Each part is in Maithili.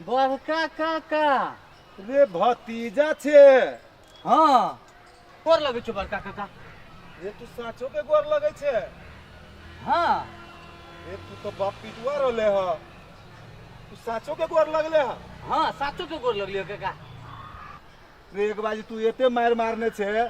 बड़का काका। रे भतीजा छे। हाँ, गोर लगै छौ बड़का काका। रे तू साँचो के गोर लगै छे? हाँ। रे तू तो बाप पिटुआ रहले ह, तू साँचो के गोर लगले ह? हाँ, साँचो के गोर लगलियो काका। रे एक बाजी तू एते मार मारने छे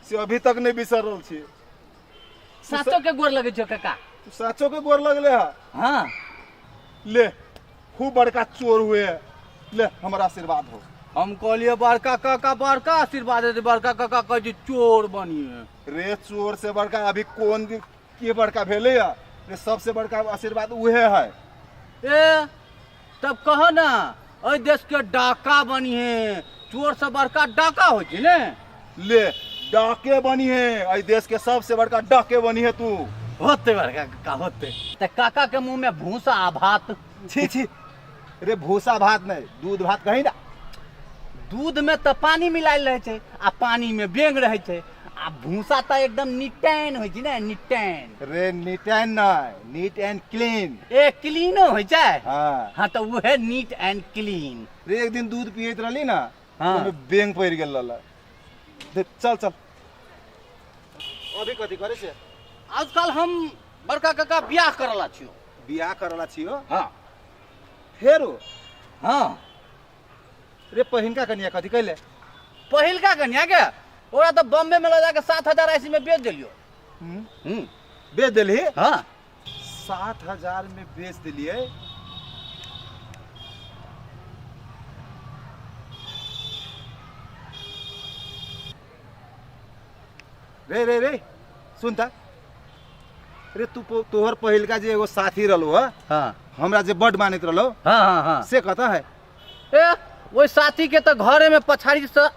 से अभी तक नहीं बिसर रहल छी। साँचो के गोर लगै छौ काका। तू साँचो के गोर लगले ह? हाँ। ले खूब बड़का चोर हुए, ले हमारा आशीर्वाद हो। हम कहलिए बड़का काका बड़का आशीर्वाद दे, बड़का काका कहै छै चोर बनिए। रे चोर से बड़का अभी कोन दिन के बड़का भेले या? रे सबसे बड़का आशीर्वाद उहे है। ए तब कह ना एहि देश के डाका बनिए, चोर से बड़का डाका होइ छै ने। ले डाके बनिए, एहि देश के सबसे बड़का डाके बनिए तू। होते बड़का काका होते। त काका के मुंह में भूसा आ भात। छी छी, रे भूसा भात नहीं, दूध भात कहीं ना। दूध में त पानी मिलायल रहे छै आ पानी में बेंग रहे छै, आ भूसा त एकदम निटैन होइ छै ने, निटैन। रे निटैन नहीं, नीट एंड क्लीन। ए क्लीनो होइ छै? हाँ। हाँ त उहे नीट एंड क्लीन। रे एक दिन दूध पियत रहली ना, हाँ। ओमे बेंग पड़ गेल रहल। दे, चल चल। अभी कथी करे छे? आजकल हम बड़का काका बियाह करला छियो। बियाह करला छियो? हाँ। फेरो? हाँ। रे पहिनका कनिया कथी कैले? पहिलका कनिया के ओकरा तो बॉम्बे में ल जाके 7000 ऐसी में बेच देलियो। हम्म। बेच देली? हाँ। 7000 में बेच देलिए। रे रे रे सुन त, रे तू तोहर पहिलका जे एगो साथी रहलो ह, हाँ। हमरा जे बड मानैत रहलो, हाँ, हाँ, हाँ। से कतऽ है? ए ओहि साथी के तऽ घरे में पछाड़ी से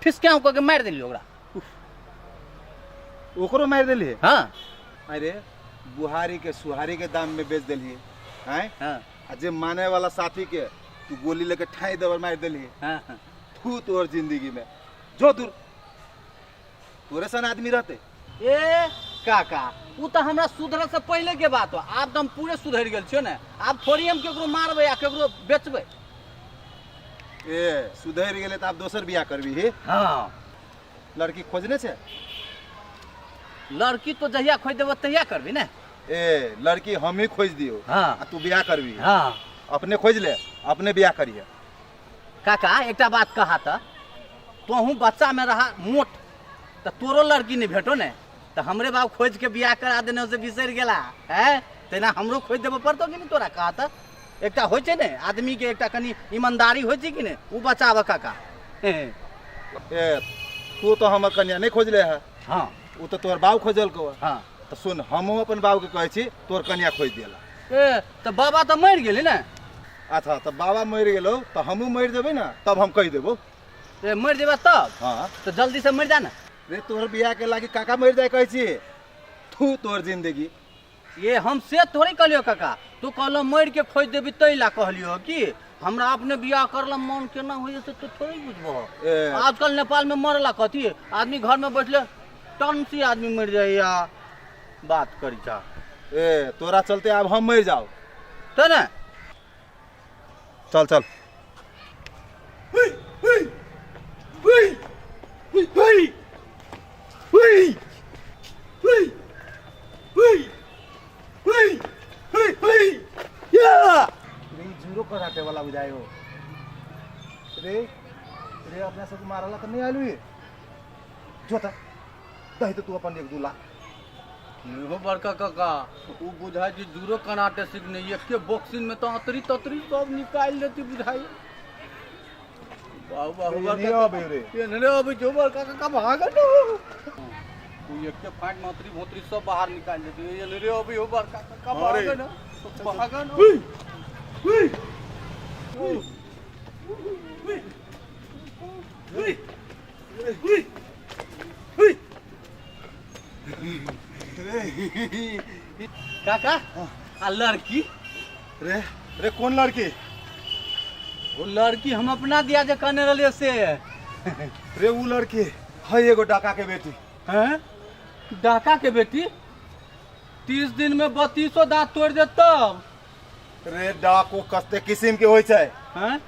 ठिसक्याउ कऽ के मारि देलियो ओकरा। ओकरो मारि देलिए? हाँ। अरे बुहारी के सुहारी के दाम में बेच देलिए, हैं? हाँ। आ जे माने वाला साथी के तू गोली लेके ठाई देबर मारि देलिए। हाँ, हाँ। थू तोहर जिंदगी में जो दूर तोरे सन आदमी रहते। ए काका उ तऽ हमरा सुधरऽ से पहिले के बात हो, आब तऽ हम पूरे सुधरि गेल छियो ने, आब थोड़ी हम केकरो मारबै आ केकरो बेचबै। ए सुधरि गेलै तऽ आब दोसर बियाह करबी ही? हाँ। लड़की खोजने छे? लड़की तो जहिया खोज देबो तहिया करबी ने। ए लड़की हम ही खोज दियो। हाँ। आ तू बियाह करबी। हाँ। अपने खोज ले, अपने बियाह करिहे। काका एकटा बात कहा तऽ, तोहू बच्चा में रहा मोट तऽ तोरो लड़की नहीं भेटो ने, तऽ हमरे बाप खोज के बियाह करा देने से बिसरि गेला हैं, तेना हमरो खोज देबऽ पड़तो कि नहीं तोरा? कहा तऽ एकटा होइ छै ने आदमी के एकटा कनि ईमानदारी होइ छै कि नहीं, उ बचाबऽ काका। ए तू तो हमर कन्या नहीं खोजले है। हाँ। उ तो तोहर बाप खोजलको। हाँ। तऽ सुन, हमहूँ अपन बाप के कहै छी तोहर कन्या खोजि देला। ए तऽ बाबा तऽ मरि गेलै ने। अच्छा तऽ बाबा मरि गेलौ तऽ हमहूँ मरि जेबै ने, तब हम कहि देबौ। ए मरि जेबै तब? हाँ। तऽ जल्दी से मरि जा ने। रे तोहर बियाह के लागी काका मरि जाय कहै छी, थू तोहर जिंदगी। ये हम से थोड़े कहलियो काका, तू कहलो मरि के खोजि देबी तै ला कहलियो कि हमरा अपने बियाह करला मन केना होइए से तू थोड़े बुझबो। ए। आजकल नेपाल में मरला कथी, आदमी घर में बैठले टनसी आदमी मरि जाइया, बात करी जा। ए तोरा चलते आब हम मरि जाओ। तऽ ने। चल चल। रे जूरो कराटे वाला बुझाय हो। रे रे अपना सब मारला तऽ नहीं आयल हुई। जो त दही तो तू अपन 1-2 लाख। हो बड़का काका, उ बुझाय जे जूरो कराटे सीखने एके बॉक्सिंग में तो अतरी ततरी सब निकाल लेती बुझाय। बाबू बाबू रे, बड़का नहीं काका। आबे रे। ये नहीं आबे जो बड़का काका भागल न। उ एके फाइट में अतरी भोतरी सब बाहर निकाल लेती। ये नहीं आबे हो बड़का काका, अरे। भागल न। भागल न। काका, आ लड़की? रे रे कोन लड़की? वो लड़की हम अपना दिया जे कहने रहलियै से। रे उ लड़की है एगो डाका के बेटी। हैं? डाका के बेटी? 30 दिन में 32 दांत तोड़ दे तब। रे डाको कते किसिम के होइ छै। हैं?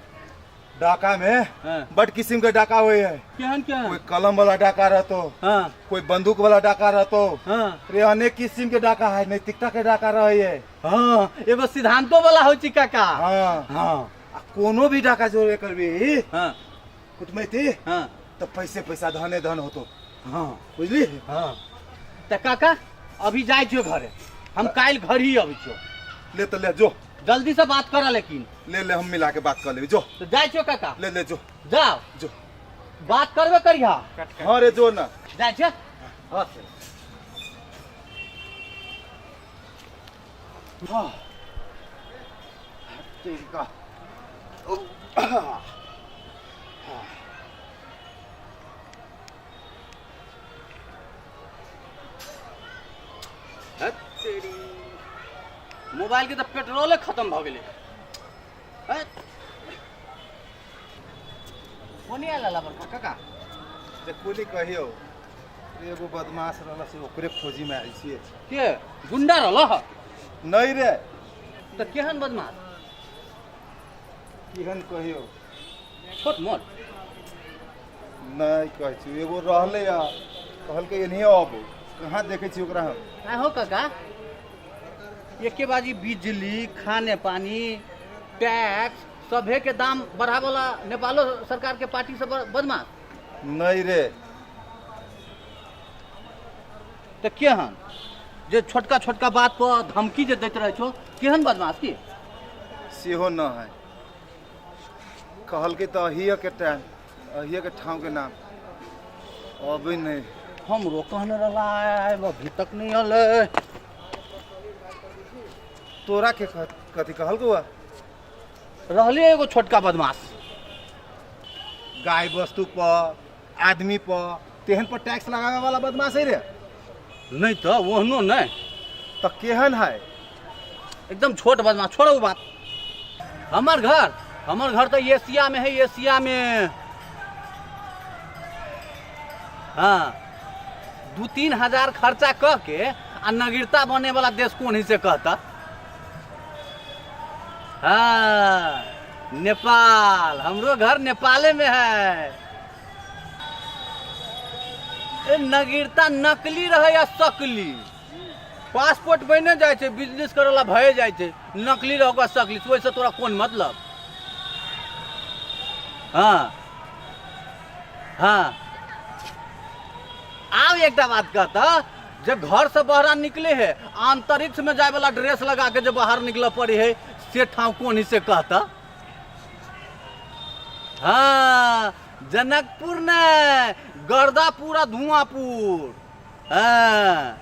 डाका में हाँ। बड किसिम के डाका होइ है। केहन केहन? कोई कलम वाला डाका रहतो, हाँ। कोई बंदूक वाला डाका रहतो। हाँ। रे अनेक किसिम के डाका है, नैतिकता के डाका रहे है। हाँ, एगो सिद्धांतो वाला होइ छै काका। हाँ। हाँ। आ कोनो भी डाका जो करबी, हाँ, कुटमैती, हाँ, तो पैसे पैसा धने धन होतो। हाँ। बुझली? हाँ, तऽ काका अभी जाइ छियो घरे, हम काल्हि घर ही अबै छियो। ले तो ले जो। जल्दी से बात कर लेकिन। ले ले, हम मिला के बात कर लेबी, जो। तऽ जाइ छियो काका। ले ले जो। जाओ। जो। बात करबे करिहा। हाँ रे, जो ना। जाइ छियो। हाँ। हाँ। तेरी का। तेरी मोबाइल के तऽ पेट्रोले खत्म भऽ गेलै। कोने आयल रहला बड़का काका? जे कोनी कहियो, एगो बदमाश रहला से ओकरे खोजी में आयल छियै। के गुंडा रहल? नहीं रे। तऽ केहन बदमाश? केहन कहियो, छोट मोट? नहीं कहै छी, एगो रहले आ कहलकै एनहिए अबू, कहाँ देखै छी ओकरा हम। आइ हो काका, एके बाजी बिजली, खाने पानी, टैक्स सभे के दाम बढ़ावला नेपालो सरकार के पार्टी सब बदमाश? नहीं रे। तऽ केहन जे छोटका छोटका बात पर धमकी जे दैत रहै छौ, केहन बदमाश की? सेहो न है। कहलकै तऽ अहिए के टाइम, अहिए के ठाव के नाम, अबै नहीं। हमरो कहने रहला, अभी तक नहीं अलै। तोरा के कथी कहलकौ? रहले एगो छोटका बदमाश। गाय वस्तु पर, आदमी पर, तेहन पर टैक्स लगावे वाला बदमाश है रे? नहीं तऽ ओहनो नहीं। तऽ केहन है? एकदम छोट बदमाश। छोड़ो बात। हमर घर, हमर घर तऽ एशिया में है, एशिया में। हाँ, 2-3 हजार खर्चा कह के आ नगीरता बने वाला देश कौन ही से कहता? हाँ, नेपाल। हमरो घर नेपाले में है। ए नगीरता नकली रहे या सकली, पासपोर्ट बने जाइ छै, बिजनेस करे ला भए जाइ छै। नकली रहो सकली, ओहिसँ तोरा कोन मतलब? हाँ हाँ, आब एकटा बात कहता, जे घर से बाहर निकले है, अंतरिक्ष में जाए वाला ड्रेस लगा के जे बाहर निकल पड़ी है, से ठाव कोन ही से कहता? हाँ, जनकपुर ने गर्दापुर आ धुआंपुर। हाँ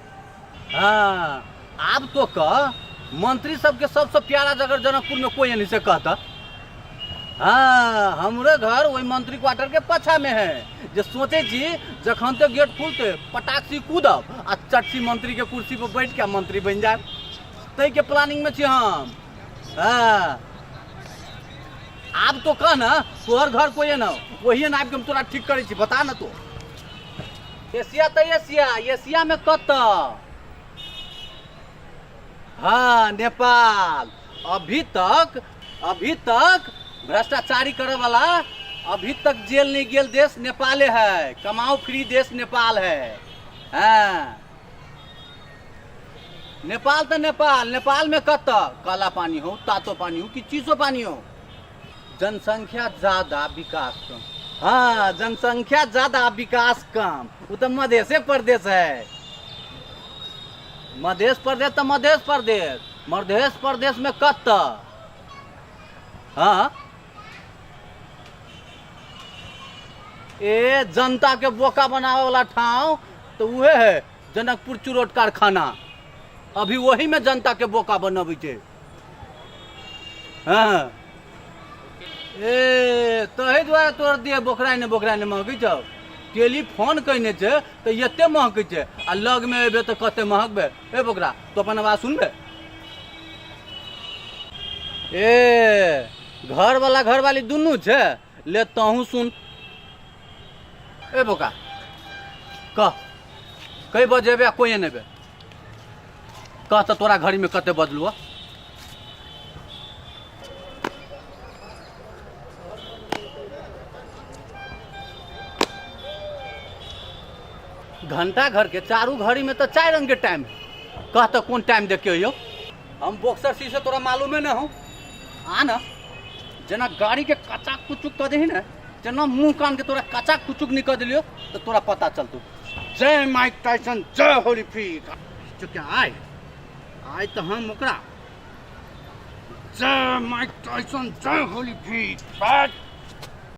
हाँ, आब तो कह, मंत्री सबके सबसे प्यारा जगह जनकपुर में कोई नहीं से कहता? हाँ, हमरे घर वही मंत्री क्वार्टर के पाछा में है, जे सोचे छी जखन तो गेट खुलते पटाक सी कूदब आ चटसी मंत्री के कुर्सी पर बैठ के मंत्री बन जाए, तै के प्लानिंग में छी हम। हाँ, आब तो कह ना, तोहर घर कोई ना, वही ना आबि के हम तोरा ठीक करै छी। बता ना तो। एशिया तऽ एशिया, एशिया में कतऽ? हाँ, नेपाल। अभी तक, अभी तक भ्रष्टाचारी करे वाला अभी तक जेल नहीं गेल देश नेपाले है। कमाओ फ्री देश नेपाल है। हाँ, नेपाल तऽ नेपाल, नेपाल में कतऽ? काला पानी हो, तातो पानी हो कि चीसो पानी हो, जनसंख्या ज्यादा विकास कम। हाँ, जनसंख्या ज्यादा विकास कम, वो तो मधेशे प्रदेश है। मधेश प्रदेश तो मधेश प्रदेश, मधेश प्रदेश में कत? हाँ, ए जनता के बोका बनावे वाला ठाव तो उहे है, जनकपुर चुरोट कारखाना। अभी वही में जनता के बोका बनबै छै। हाँ, ए तहि दुआरे तोहर देह बोकराइ ने बोकराइ ने महकै छौ। टेलीफोन कयने छै तऽ एते महकै छै आ लगमे एबे तऽ कते महकबे। ए बोकरा, तो अपन आवाज सुनबे? ए घरवाला घरवाली दुनू छै, ले तहूँ सुन। ए बोका, कह कै बजे एबे आ कोई एबे? कह तऽ तोरा घड़ीमे कते बजलू? घंटा घर के चारू घड़ी में तो चारि रंग के टाइम है। कह तऽ कोन टाइम देखियो यौ। हम बॉक्सर सी से तोरा मालूमे न हो। आ न जेना गाड़ी के कचा कुचुक कऽ दही ने, जेना मुँह कान के तोरा कचा कुचुक नहीं कऽ देलियो तऽ तोरा पता चलतो। जय माइक टाइसन, जय होलीफील्ड। चुके आय आय तऽ हम ओकरा जय माइक टाइसन, जय होलीफील्ड।